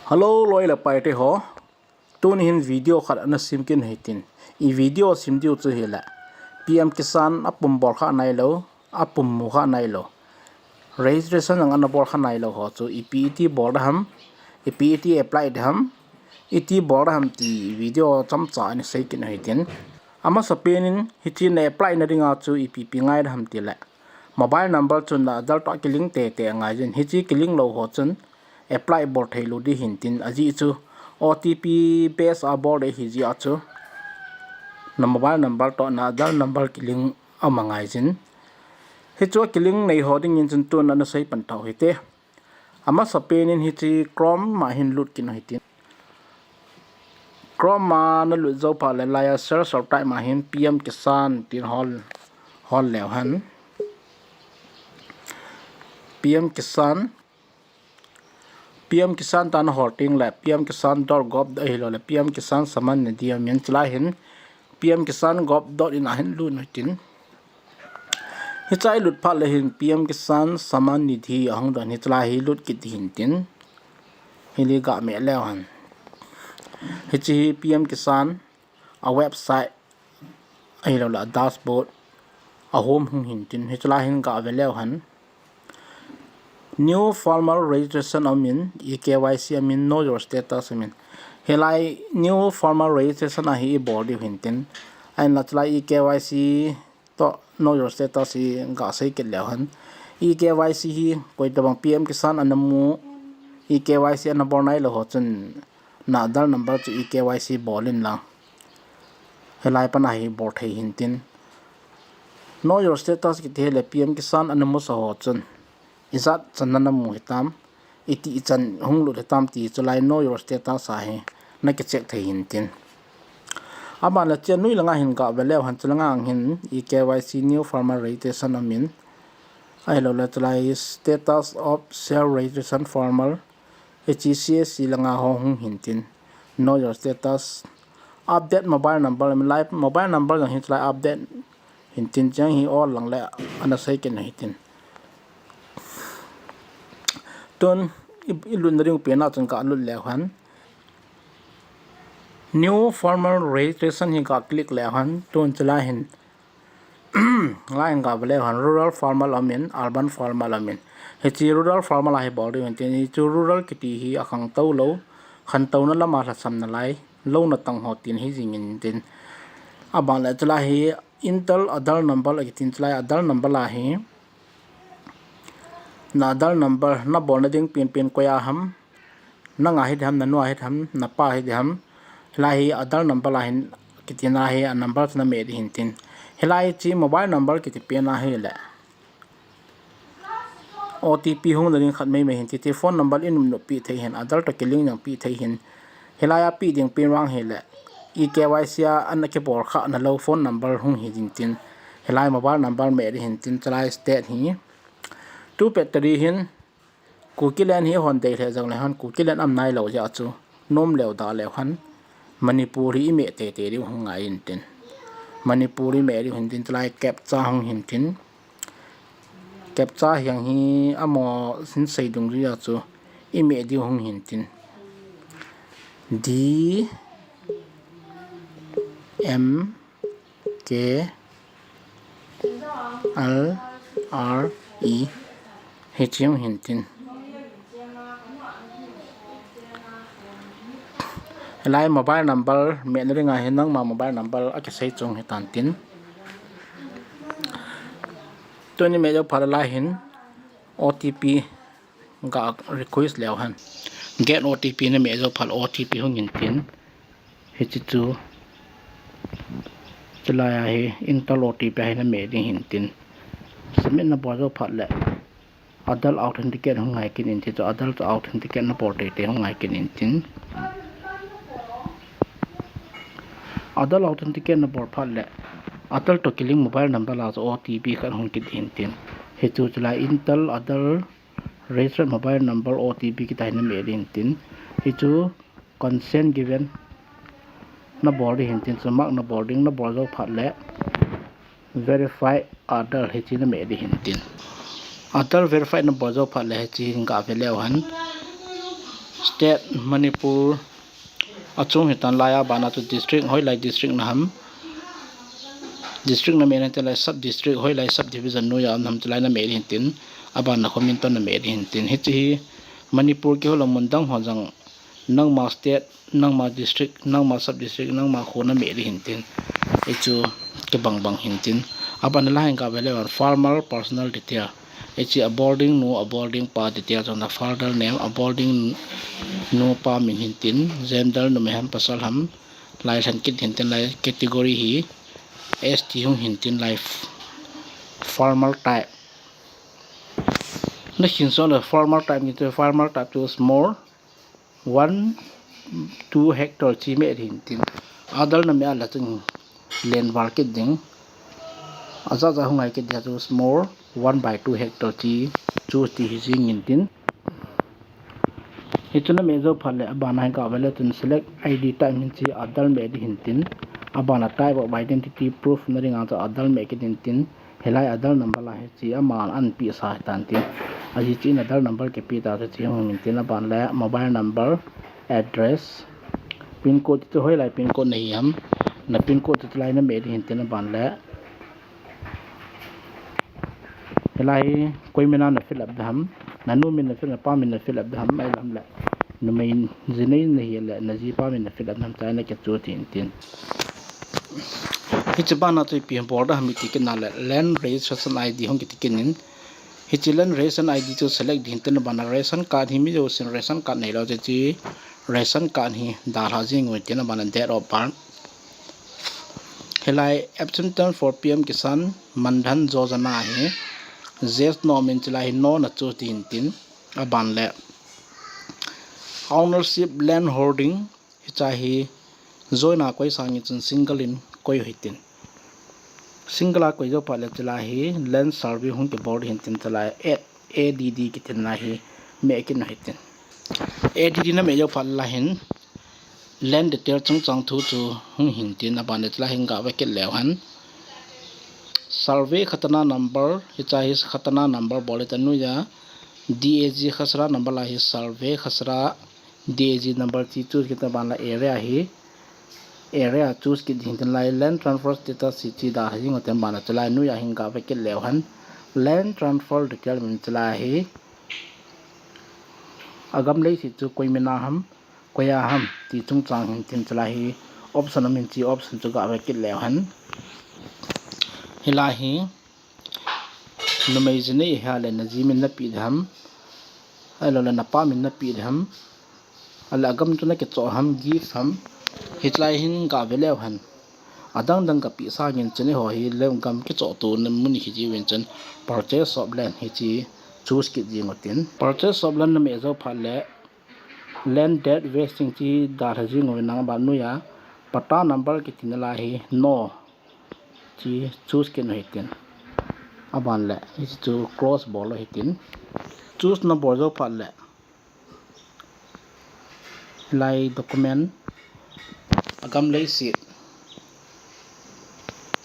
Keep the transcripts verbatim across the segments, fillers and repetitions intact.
Hello, loi le paite ho. Tuni hin video khat ana sim kit u hitin. I video sim diu chu hile, P M Kisan apum bol kha nailou, apum mu kha nailou, registration jong ana bol kha nailou ho chu ipi iti bol ding ham, ipi iti apply ding ham, iti bol ding ham ti video chomcha ana sei kit u hitin. Amasapen in hiche na apply na dinga chu ipi ipi ngai ding ham tile, mobile number chu na Aadhaar toh kilink teitei angai jin. Hiche kilink lou ho chun apply bol thei lou ding hintin, ajeh chu O T P base a bol ding ahi jeh a chu na mobile number toh na Aadhaar number kilink aum angai jin. Hichu kilink nei ho dingin chun tun ana sei pan tau hite. Amasapen in hiche Chrome a hin lut kit u hitin. Chrome a na lut jou phat le, hilai a search a type a hin P M Kisan tin hol, hol leu hen. P M Kisan, P M Kisan tia na hol teng le, P M Kisan dot gov ahilou le, P M Kisan Samman Nidhi aum in, chulai hin P M Kisan gov dot in a hin lut u hitin. Hiche a i lut phat le hin P M Kisan Samman Nidhi ahung doh in, hiche lai hi lut kit ding hintin. Hile ga meh leu hen. Hiche hi P M Kisan a website ahilou le a dashboard a home hung hintin. Hiche lai hin ga ve leu hen. New formal registration aum in, e K Y C aum in, know your status aum in. Hilai new formal registration a hi i bol diu hintin. Ahinla chulai e K Y C toh know your status hi ga sei kit leu hen. E K Y C hi koi tabang P M Kisan ana mu, e K Y C ana bol nailou ho chun na Aadhaar number chu e K Y C bol in lang, hilai a pat a hi bol thei hintin. Know your status kiti hile P M Kisan ana musa ho chun ijat chan na na mu hitam, iti ichan hung lut hitam ti chulai know your status a hi na kicheck thei hintin. Aban le hiche a nui langa hin ga ve leu hen, chulanga hin e K Y C new formal registration aum in. Ahilou le chulai status of self registration formal, hiche C S C langa ho hung hintin. Know your status. Update mobile number, hilai mobile number jong hiche lai update hintin, cheng hi all lang le ana sei kit u hitin. Tun i, i lut na ding pen a chun ka lut leu hen. New formal registration hi ka click leu hen. Tun chulai hin, lai hin ka ve leu hen, rural formal aum in, urban formal aum in. Hiche rural formal a hi bol diu hintin, hichu rural kiti hi a khangtou lou, khantouna lama lhasam nalai, louna tang ho tin hi jing in tin. Aban le chulai hi Enter Aadhaar number akitin, chulai Aadhaar number a hi na Aadhaar number na bol na ding pen pen koi a ham, nang a hi ding ham, na nu a hi ding ham, na pa a hi ding ham. Hilai hi Aadhaar number a hin kitin a hi a number chu na meh ding hintin. Hilai hiche mobile number kiti pen a hile O T P hung na ding khat mai mai hin, hiche phone number i nop nop peh thei hin, Aadhaar toh kilink jong peh thei hin. Hilai a peh ding pen vang hile e K Y C a ana kibol kha nalou phone number hung hi ding tin. Hilai mobile number meh ding hintin, chulai state hi. Tu pet tadi hin Kukiland hi hon dei lheh jong le hon, Kukiland aum nailou jeh a chu nom leu da leu hen. Manipur hi i meh teitei diu hung ngai intin. Manipur i meh diu hintin, chulai captcha hung hintin. Captcha hiang hi amaho hin sei dungjui a chu i meh diu hung hintin. D M K L R E. Hiche hung hintin. Hilai mobile number meh na dinga hin nangma mobile number akisei chung hitan tin. Tuni meh jou phat le lai hin O T P ga request leu hen. Get O T P na meh jou phat le O T P hung hintin. Hiche chu chulai a hi Enter O T P a hi na meh ding hintin. Submit na bol jou phat le Aadhaar authenticate hung ngai kit intin, chu Aadhaar chu authenticate na bol teitei hung ngai kit intin. Aadhaar authenticate na bol phat le Aadhaar toh kilink mobile number a chu O T P khat hung kit hintin. Hichu chulai Enter Aadhaar registered mobile number O T P kiti a hi na meh ding hintin. Hichu consent given na bol ding hintin, chu mark na bol ding, na bol jou phat le verify Aadhaar hiche na meh ding hintin. Aadhaar verify na bol jou phat le hiche hin ga ve leu hen. State Manipur achung hitan, lai a bana chu district, hoilai district na ham. District na meh hitin, lai sub district, hoilai sub division noiya um ham, chulai na meh hitin. Abana kho min toh na meh hitin. Hiche hi Manipur kihol a mun dang ho jong nangma state, nangma district, nangma sub district, nangma kho na meh hitin. Hichu kibang bang hitin. Abana lai hin ga ve le, farmer personal detail. Hiche a boarding nu, a boarding pa detail, chun a father name, a boarding nu pa min hitin, gender numei ham pasal ham, lai lhen kit hitin, lai category hi S T hung hitin, lai f-, formal type. Na hin so le formal type ni te, formal type chu small, one, two hectare chi meh hitin. Adult na meh a la chun len val kit ding. Aja ja hung ngai kit dia chu small, one by two hectare chi chu ti hi jing hitin. Hichu na meh jou phat le abana hin ga ve le chun select I D type min chi adult meh hitin. Abana type of identity proof na dinga chu adult meh kit hitin. Hilai adult number la hiche ama an peh sa hitan tin. Ajeh chu in adult number kipeh ta chu hiche hung hitin, aban le mobile number, address, pin code chu hoilai pin code na hi ham. Na pin code chu lai na meh hitin, aban le hilai hi koi min a na fill up ding ham. Na nu min na fill, na pa min na fill up ding ham, ahilam le numei jinei na hi le na jipa min na fill up ding ham, chulai na kichoose hitin. Hiche bana chu ipi bol ding ham iti kit na le, land registration I D hung kiti kit in. Hiche land registration I D chu select ding hitin, abana ration card hi mi jousen ration card neilou chu hiche ration card hi dalha jing u hitin, abana date of birth. Hilai applicant for P M Kisan Mandhan Yojana hi yes no min, chulai hi no na choose ding hitin, aban le ownership land holding, hiche hi joint a koi sang in chun single in koi u hitin. Single a koi jou phat le chulai hi land survey hung kibol hitin, chulai A D D kiti na hi meh kit u hitin. A D D na meh jou phat le hin land detail chungchang thu chu hung hitin, aban le chulai hin ga ve kit leu hen. Survey khatna number, hiche hi khatna number bol hitin, noiya D A G khasra number la hi survey khasra D A G number chi choose kit, aban la area hi, area choose kit hitin, lai land transfer status chi da hi jing u hitin, aban la chulai noiya hin ga ve kit leu hen. Land transfer detail min chulai hi agam leiset chu koi min a ham, koi a ham ti chungchang hitin, chulai hi option a min chi option chu ga ve kit leu hen. Hilai hi numei jinei hi le na ji min na peh ding ham, ahilou le na pa min na peh ding ham, ahile agam chu na kichoh ham, gift ham, hiche lai hin ga ve leu hen. Adang dang ga peh sang in chun eiho hi le gam kichoh tona mun hi ji uvin chun purchase of land hiche choose kit jing u hitin. Purchase of land na meh jou phat le land deed vesting chi dalha jing uvin lang, aban noiya patta number kiti na la hi no chi choose kit u hitin. Aban le hiche chu close bol u hitin. Choose na bol jou phat le hilai document, agam leiset,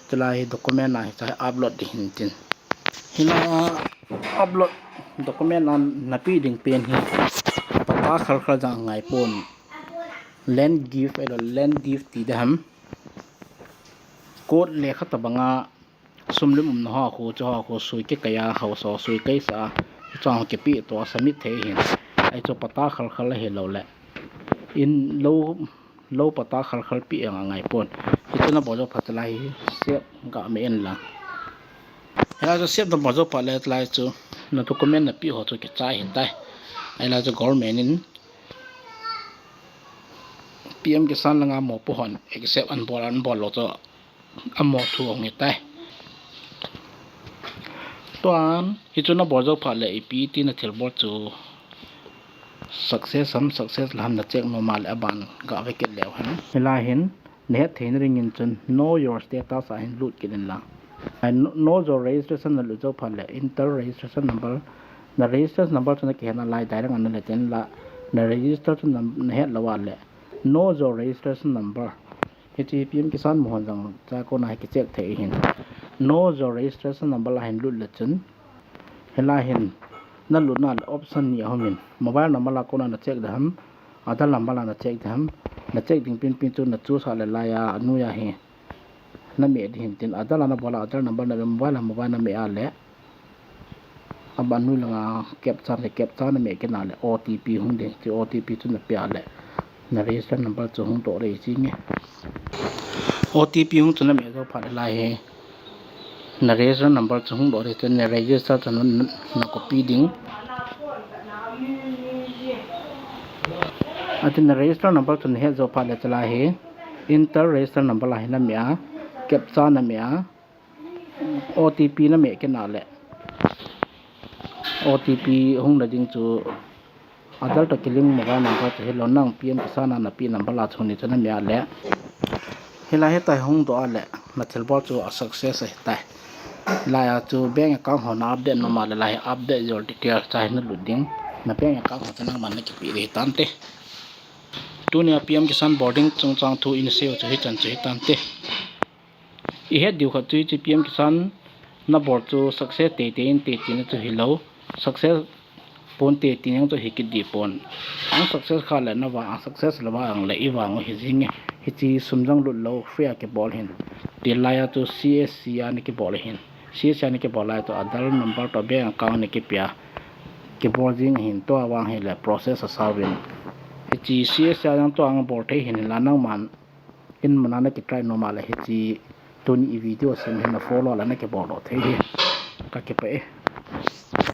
chulai document a hiche upload ding hitin. Hilai a upload document a na peh ding pen hi patta khel khel jong angai pon. Land gift ahilou le land deed ti ding ham. Court lekha tobang a sum lim umna ho khu, chu ho khu sui kikai a, haosa sui kai sa a, chuho kipeh to a submit thei hin. Ahi chu patta khel khel ahilou le in lou, lou patta khel khel peh jong angai pon. Hichu na bol jou phat le hi save ga meh in lang. Hilai chu save na bol jou phat le, hilai chu na document na peh ho chu kichai hitai. Ahilai chu government in P M Kisan langa mopo hon accept ana bol, ana bol lou chu amo thu ahung hitai. Tuan hichu na bol jou phat le ipi ti na thil bol chu success ham, success lou ham na check nom a le aban ga ve kit leu hen. Hilai hin na het theina dingin chun know your status a hin lut kit in lang. Ai, know, know your registration na lut jou phat le enter registration number, na registration number chu na kihet na lai direct a na le tin la, na register chu na, na het lou a le know your registration number. Hiche P M Kisan mo hon jong cha kona hi kicheck thei hin. Know your registration number la hin lut le chun, hilai hin Na lutna le option ni aum in, mobile number la kona na check ding ham, Aadhaar number la na check ding ham, na check ding pen pen chu na choose a le laiya, anoi a hi na meh ding hin tin, Aadhaar la na bol a, Aadhaar number na meh, mobile la mobile na meh a le, aban anoi langa captcha le captcha na meh kit na le, O T P hung ding, hiche O T P chu na pe a le, na register number chu hung doh ding ahi jenge. O T P hung chu na meh jou phat le lai hi, na register number chu hung doh ding, hiche na register chu na, na copy ding. Atin na register number chu na het jou phat le hiche lai hi, enter register number la hi na meh a, captcha na meh a, O T P na meh kit na le, O T P hung na ding chu Aadhaar toh kilink mobile number chu hilou, nang P M Kisan a na pi number la chu ni chu na meh a le, hilai hitia hung doh a le, na thilbol chu a success ahitai. Laiya chu bank account ho na update nom a le, lai hi update your detail cha hi na lut ding, na bank account ho chu nangman na kipe ding ahi tante. Tunia P M Kisan bol ding chungchang thu in sei u chu hichan chu ahi tante. I het diu khat chu hiche P M Kisan na bol chu success teitei inte tina chu hilou, success ponte tina chu hi kit ding pon. Ang success kha le na vang, ang success lou vang le i vang u hi jenge. Hiche sum jong lut lou, free a kibol hin. Ti laiya chu C S C a na kibol hin. C S C a na kibol lai chu Aadhaar number toh bank account na kipe a, kibol jing hin, tua vang hile process asao vin. Hiche C S C a jong tua ang bol thei hin la, nangman in mun a na kitry nom a le hiche tuni i video sem hi na follow le na kibol doh thei hi. Ka kipah e.